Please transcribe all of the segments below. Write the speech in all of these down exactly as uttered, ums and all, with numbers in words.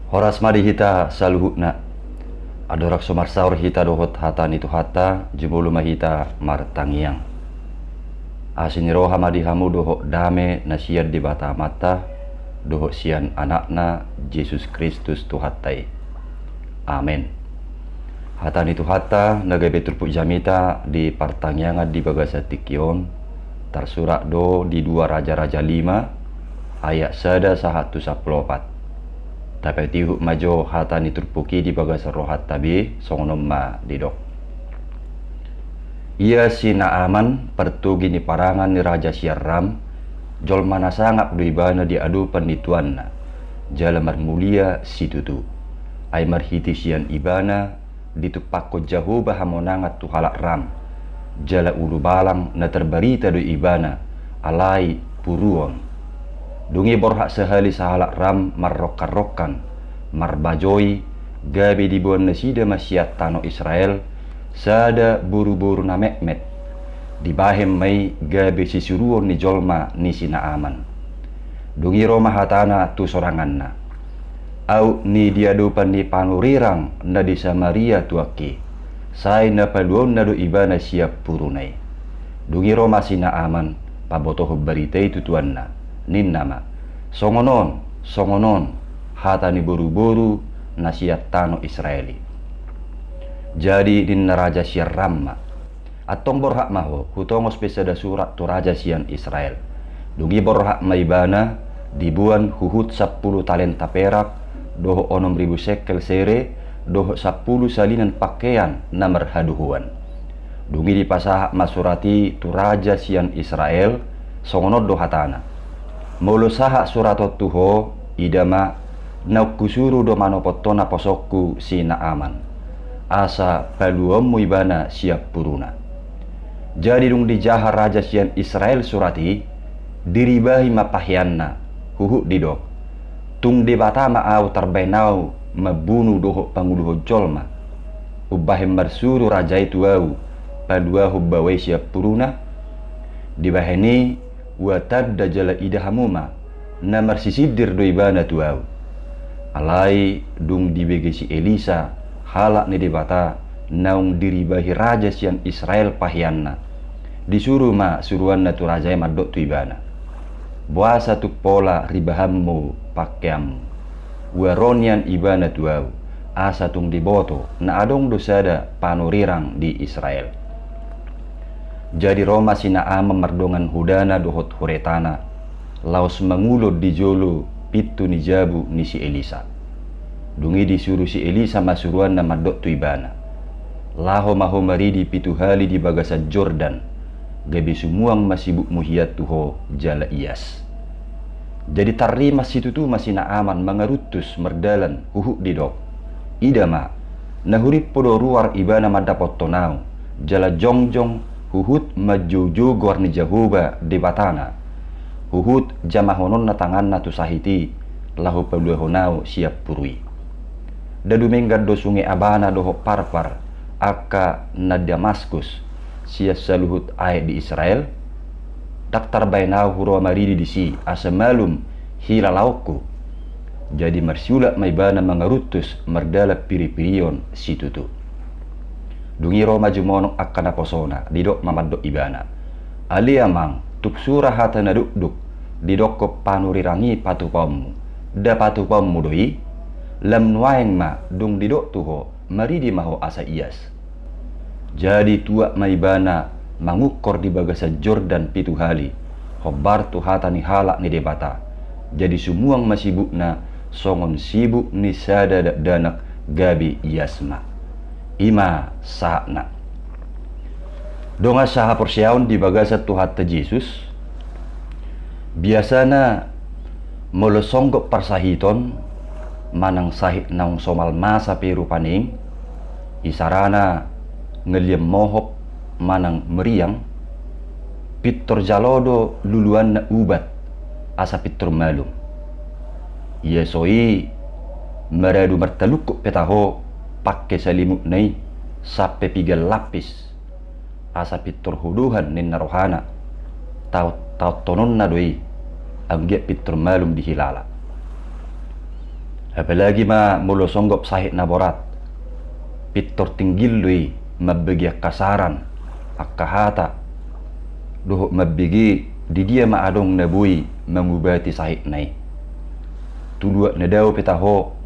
Horas ma di hita saluhutna. Andorang so marsaor hita dohot hata ni Tuhanta, jumolo ma hita martangiang. Asi ni roha ma di hamu dohot dame na sian Debata Amanta, dohot sian Anakna Jesus Kristus Tuhanta i. Amen. Hata ni Tuhanta na gabe turpuk jamita di partangiangan di bagasan tingki on, tarsurat do di dua Raja-raja lima, ayat sada sahat tu sampulu opat. Tapatihut ma jo hata ni turpuk i di bagasan rohanta be, songon on ma didok. Ia si Naaman, partogi ni parangan ni raja sian Ram, jolma na sangap do ibana di adopan ni tuanna, jala marmulia situtu. Ai marhite sian ibana, ditumpakkon Jahowa hamonangan tu halak Ram, jala ulubalang na tarbarita do ibana, alai puruon. Dung i borhat sahali sahalak Ram marrongkan-rongkan, marbajoi, gabe diboan nasida ma sian tano Israel, sada boru-boru na metmet. Dibahen ma i gabe sisuruon ni jolma ni si Naaman. Dung i ro ma hatana tu soranganna. Aut ni di adopan ni panurirang na di Samaria tuangki, sai na paluaonna do ibana sian puruna i. Dung i ro ma si Naaman, pabotohon barita i tu tuanna. Ninna ma, songon on, songon on, hata ni boru-boru na sian tano Israel i. Jadi ninna raja sian Ram ma, antong borhat ma ho, hutongos pe sada surat tu raja sian Israel. Dung i borhat ma ibana, diboan huhut sampulu talenta perak, dohot onom ribu sekel sere, dohot sampulu salinan pakean na marhadohoan. Dung i dipasahat ma surat i tu raja sian Israel, songon on do hatana. Molo sahat surat on tu ho, ida ma, naung husuru do manopot ho naposongku si Naaman, asa paluaonmu ibana sian puruna. Jadi dung dijaha raja sian Israel surat i, diribahi ma paheanna, huhut didok. Tung Debata ma ahu tarbahen ahu mambunu dohot panguluhon jolma. Umbahen marsuru raja i tu ahu, paluahon baoa i sian puruna. Dibahen i, ua tanda jala ida hamu ma, na marsisindir do ibana tu ahu. Alai dung dibege si Elisa, halak ni Debata, naung diribahi raja sian Israel paheanna. Disuru ma suruanna tu raja i mandok tu ibana. Boasa tung pola ribahanmu pakeanmu. Ua ro nian ibana tu ahu, asa tung diboto, na adong do sada panurirang di Israel. Jadi ro ma si Naaman mardongan hudana dohot huretana, laos mangulon di jolo pintu ni jabu ni si Elisa. Dung i disuru si Elisa ma suruanna mandok tu ibana. Laho ma ho maridi pitu hali di bagasan Jordan, gabe sumuang ma sibukmu hian tu ho jala ias. Jadi tarrimas situtu ma si Naaman mangaruntus mardalan huhut didok. Ida ma, na hurimpu do ruar ibana mandapothon ahu, jala jongjong huhut manjoujou goar ni Jahowa Debatana. Huhut jamahononna tanganna tu sahit i, laho paluahon ahu sian puru i. Nda dumenggan do sunge abana dohot parpar, angka na Damaskus, sian saluhut aek di Israel? Ndang tarbaen ahu huroha maridi disi, asa malum hilalaonku. Jadi marsiulak ma ibana mangaruntus mardalan piripirion situtu. Dung i ro ma jumonok angka naposona, didok ma mandok ibana. Ale amang, tung sura hata na dokdok, didokkon panurirang i patupaonmu. Nda patupaonmu do i? Lam nuaeng ma, dung didok tu ho, maridi ma ho asa ias. Jadi tuat ma ibana mangungkor di bagasan Jordan pitu hali, hombar tu hata ni halak ni Debata. Jadi sumuang ma sibukna songon sibuk ni sada dakdanak gabe ias ma. I ma sahatna. Dongan sahaporseaon di bagasan Tuhanta Jesus, biasana molo songgop parsahiton manang sahit naung somal masa pe rupani, isarana ngelian mohop manang meriang, pintor jalo do luluanna ubat asa pintor malum. Ia so i maradu martalungkot pe taho pangke salimutna i sampe piga lapis. Asa pintor hodohan ninna rohana, taot-taothononna do i, anggiat pintor malum dihilala. Apalagi ma molo songgop sahit na borat, pintor tinggil do i mambege angka saran, angka hata, dohot mambege di dia ma adong na boi mangubati sahitna i. Tu luat na dao pe taho,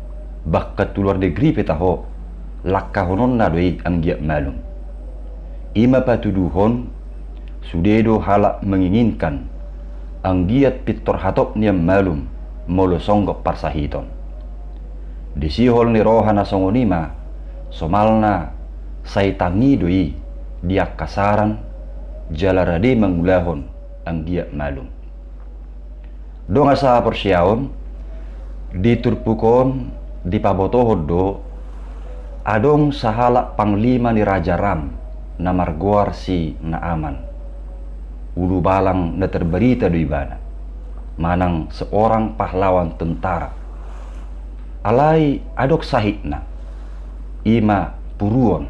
bahkan tu luar negeri pe taho, langkahononna do i anggiat malum. I ma patuduhon, sude do halak menginginkan anggiat pintor hatop nian malum molo songgop parsahiton. Di sihol ni roha na songon i ma, somalna sai tangi do i di angka saran jala rade mangulahon anggiat malum. Dongan sahaporseaon, di turpuk on dipabotohon do adong sahalak panglima ni Raja Ram na margoar si Naaman. Ulubalang na terberita do ibana, manang seorang pahlawan tentara. Alai adong sahitna, i ma puruon,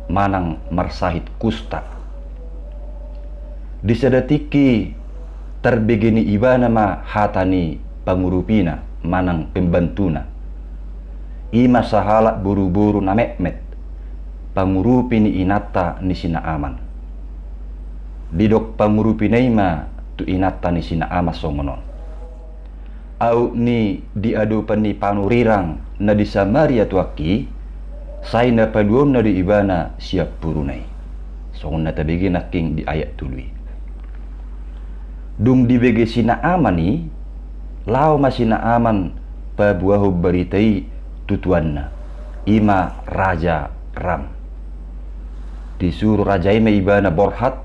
manang marsahit kusta. Di sada tingki tarbege ni ibana ma hata ni pangurupina manang pembantuna. I ma sahalak boruboru na metmet, pangurupi ni inanta ni si Naaman. Didok pangurupina i ma tu inanta ni si Naaman songon on: Aut ni di adopan ni panurirang na di Samaria tu angki, sai na paluaonna do ibana sian puruna i. Songon na tabege nangkin di ayat tolu i. Dung dibege si Naaman i, laho ma si Naaman paboahon barita i tu tuanna, i ma Raja Ram. Disuru raja i ma ibana borhat,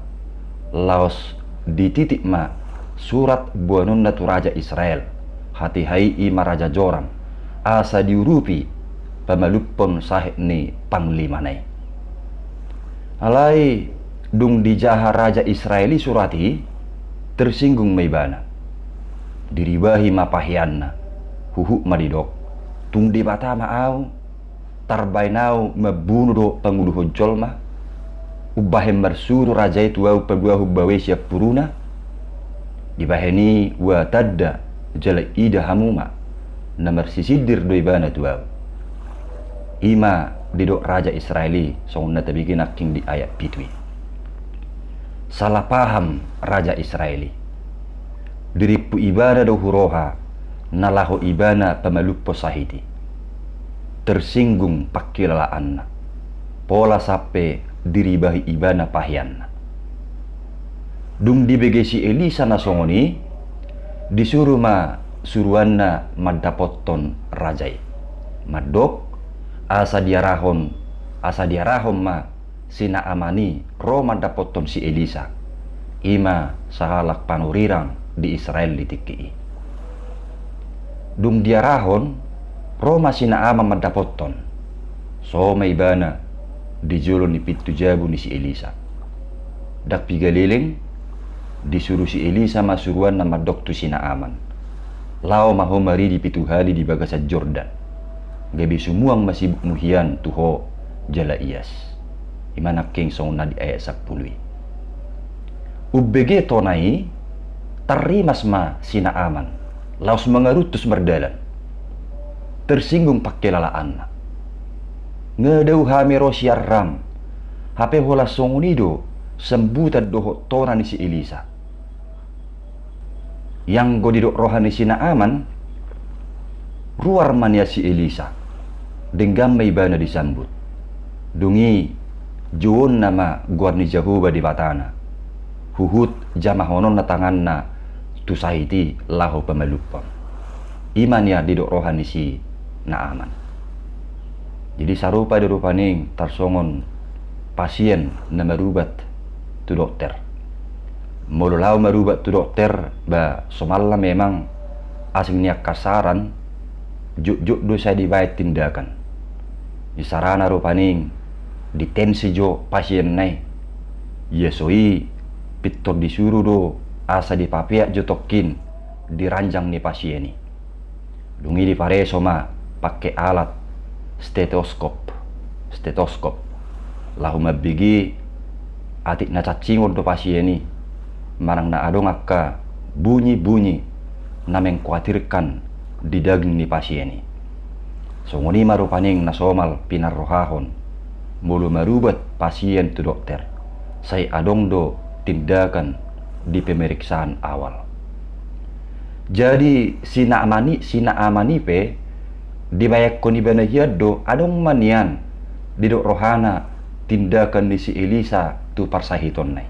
laos dititip ma surat boanonna tu raja Israel, hatiha i i ma Raja Joram, asa diurupi pamalumhon sahit ni panglimana i. Alai dung dijaha raja Israel i surat i, tersinggung ma ibana. Diribahi ma paheanna, huhut ma didok: Tung Debata ma ahu, tarbaen ahu mambunu dohot panguluhon jolma? Umbahen marsuru raja i tu ahu paboahon baoa i sian puruna? Dibahen i ua tanda jala ida hamu ma, na marsisindir do ibana tu ahu. I ma didok raja Israel i, songon na tabege nangkin di ayat pitu i. Salah paham raja Israel i. Dirimpu ibana do huroha na laho ibana pamalumhon sahit i. Tersinggung pangkilalaanna, pola sampe diribahi ibana paheanna. Dung dibege si Elisa na songon i, disuru ma suruanna mandapothon raja i, mandok asa diarahon, asa diarahon ma si Naaman i ro mandapothon si Elisa, i ma sahalak panurirang di Israel di tingki i. Dung diarahon, ro ma si Naaman mandapothon. So ma ibana di jolo ni pintu jabu ni si Elisa. Ndang piga leleng, disuru si Elisa ma suruanna mandok tu si Naaman: Laho ma ho maridi pitu hali di bagasan Jordan, gabe sumuang ma sibukmu hian tu ho jala ias. I ma nangkin songon na di ayat sampulu i. Umbege tona i, tarrimas ma si Naaman, laos mangaruntus mardalan. Tersinggung pangkilalaanna. Nga dao hami ro sian Ram, hape holan songon i do sambutan dohot tona ni si Elisa. Ianggo didok roha ni si Naaman, ruar ma nian si Elisa, denggan ma ibana disambut. Dung i jouonna ma goar ni Jahowa Debatana, huhut jamahononna tanganna tu sahit i laho pamalumhon. I ma nian didok roha ni si Naaman. Jadi sarupa do rupani tarsongon pasien na marubat tu dokter. Molo laho marubat tu dokter, ba somalna memang asing ni angka saran, jotjot do sai dibaen tindakan. Di sarana rupani ditensi jo pasienna i. Ia so i pintor disuru do asa dipapeak jo tongkin di ranjang ni pasien i. Dung i dipareso ma pake alat stetoskop, stetoskop, laho mambege atik na cancingon do pasien i, manang na adong angka bunyi-bunyi na mengkhawatirkan di daging ni pasien i. Songon i ma rupani na somal pinarrohahon, molo marubat pasien tu dokter, sai adong do tindakan di pemeriksaan awal. Jadi si Naaman i, si Naaman i pe dibahenkon ibana hian do adong ma nian didok rohana tindakan ni si Elisa tu parsahitonna i.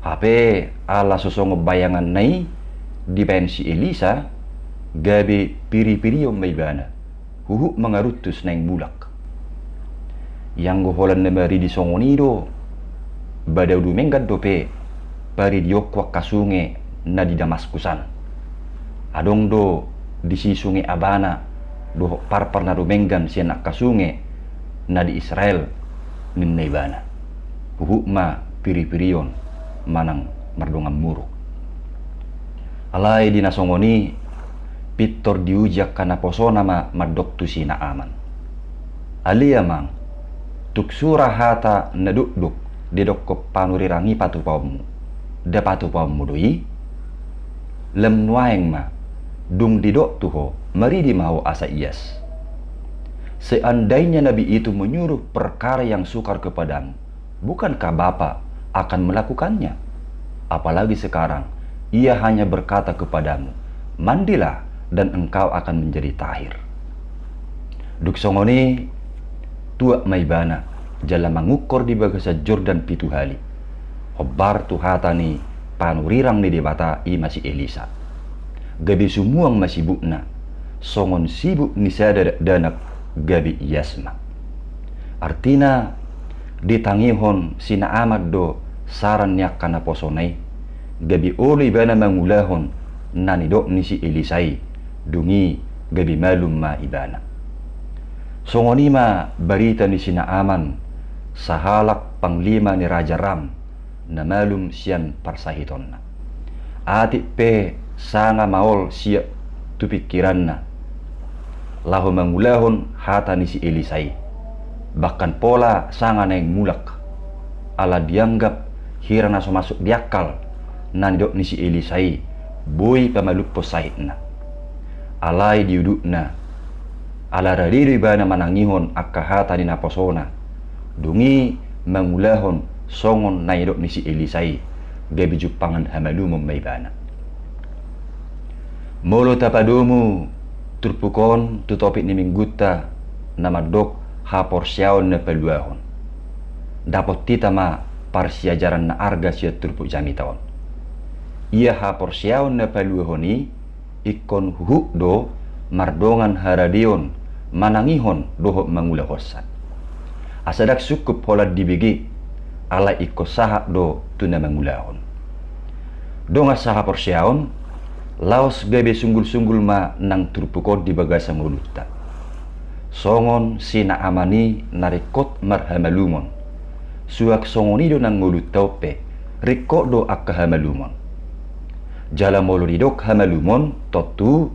Hape ala so songon bayanganna i dibahen si Elisa, gabe piripirion ma ibana huhut mangaruntus naeng mulak. Ianggo holan na maridi songon i do, badau dumenggan dope paridionku angka sunge na di Damaskus an. Adong do disi sunge Abana dohot parpar na dumenggan sian angka sunge na di Israel, ninna ibana. Huhut ma piripirion manang mardongan muruk. Alai di na songon i, pintor diuji angka naposona ma mandok tu si Naaman: Ale amang, tung sura hata na dokdok didokkon panurirang i patupaonmu, nda patupaonmu do i? Lam nuaeng ma, dung didok tu ho, maridi ma ho asa ias. Seandainya nabi itu menyuruh perkara yang sukar kepadamu, bukankah Bapa akan melakukannya? Apalagi sekarang ia hanya berkata kepadamu, mandilah dan engkau akan menjadi tahir. Dung songon i, tuat ma ibana jala mangungkor di bagasan Jordan pitu hali, hombar tu hata ni panurirang ni Debata, i ma si Elisa. Gabe sumuang ma sibukna, songon sibuk ni sada dakdanak gabe ias ma. Artina, ditangihon si Naaman do saran ni angka naposona i, gabe olo ibana mangulahon na nidok ni si Elisa i, dung i gabe malum ma ibana. Songon i ma barita ni si Naaman, sahalak panglima ni Raja Aram, na malum sian parsahitonna. Atik pe sanga maol siap tu pingkiranna laho mangulahon hata ni si Elisa i, bahkan pola sanga naeng mulak, ala dianggap hira na so masuk di akal na nidok ni si Elisa i boi pamalumhon sahitna. Alai di udutna, ala rade do ibana manangihon angka hata ni naposona, dung i mangulahon songon na nidok ni si Elisa i, gabe jumpangan hamalumon ma ibana. Molo tapadomu turpuk on tu topik ni minggunta na mandok haporseaon na paluahon, dapot hita ma parsiajaran na arga sian turpuk jamita on. Ia haporseaon na paluahon i ingkon huhut do mardongan haradeon manangihon dohot mangulahonsa. Asa ndang sungkup holan dibege, alai ingkon sahat do tu na mangulahon. Dongan sahaporseaon, laos gabe sunggulsunggul ma nang turpuk on di bagasan ngolunta. Songon si Naaman i na ringkot marhamalumon, suang songon i do nang ngolunta on pe ringkot do angka hamalumon. Jala molo didok hamalumon, tontu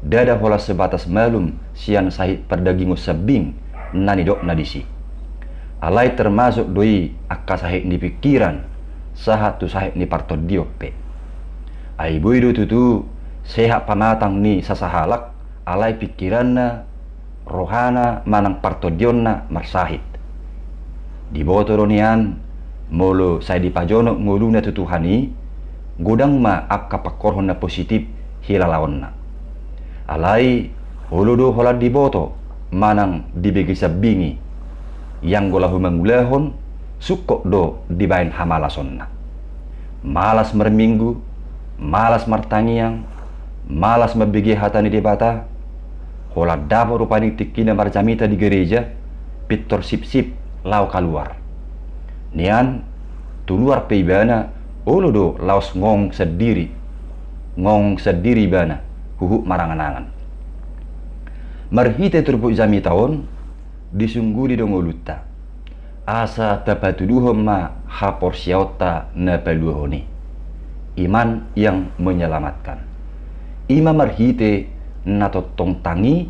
ndada holan sebatas malum sian sahit pardagingon sambing na nidokna disi. Alai termasuk do i angka sahit ni pingkiran sahat tu sahit ni partondion pe. Ai boi do tutu sehat pamatang ni sasahalak, alai pingkiranna, rohana manang partondionna marsahit. Diboto do nian, molo sai dipajonok ngoluna tu Tuhan i, godang ma angka pangkorhon na positif hilalaonna. Alai olo do holan diboto manang dibege sambing i, ianggo laho mangulahon, sungkot do dibahen hamalasonna. Malas marminggu, malas martangiang, malas mambege hata ni Debata, holan dapot rupani tingkina marjamita di gereja, pintor sipsip laho kaluar. Nian, tu luar pe ibana, olo do laos ngong sandiri, ngong sandiri ibana, huhut maranganangan. Marhite turpuk jamita on, disungguli do ngolunta, asa tapatuduhon ma haporseaonta na paluahon i, iman yang menyelamatkan. I ma marhite na tongtong tangi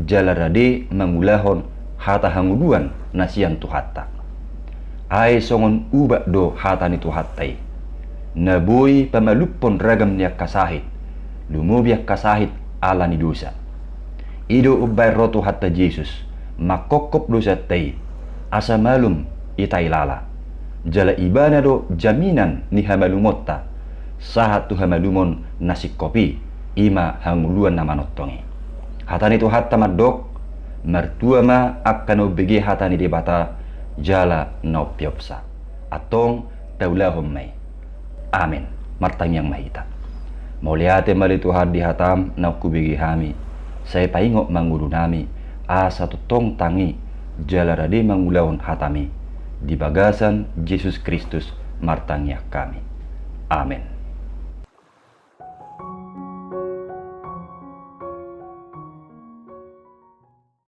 jala rade mangulahon hata hangoluan na sian Tuhanta. Ai songon ubat do hata ni Tuhanta i, na boi pamalumhon ragam ni angka sahit, lumobi angka sahit ala ni dosa. I do umbaen ro Tuhanta Jesus, mangkophop dosanta i, asa malum hita ilala. Jala Ibana do jaminan ni hamalumonta, sahat tu hamalumon na singkop i, i ma hangoluan na manongtong i. Hata ni Tuhanta mandok, martua ma angka na umbege hata ni Debata, jala na umpeopsa. Antong taulahon ma i. Amen. Martangiang ma hita. Mauliate ma ale Tuhan di hataM naung hubege hami, sai paingot ma ngolunami, asa tongtong tangi, jala rade mangulahon hataMi. Di bagasan Jesus Kristus martangiang hami. Amen.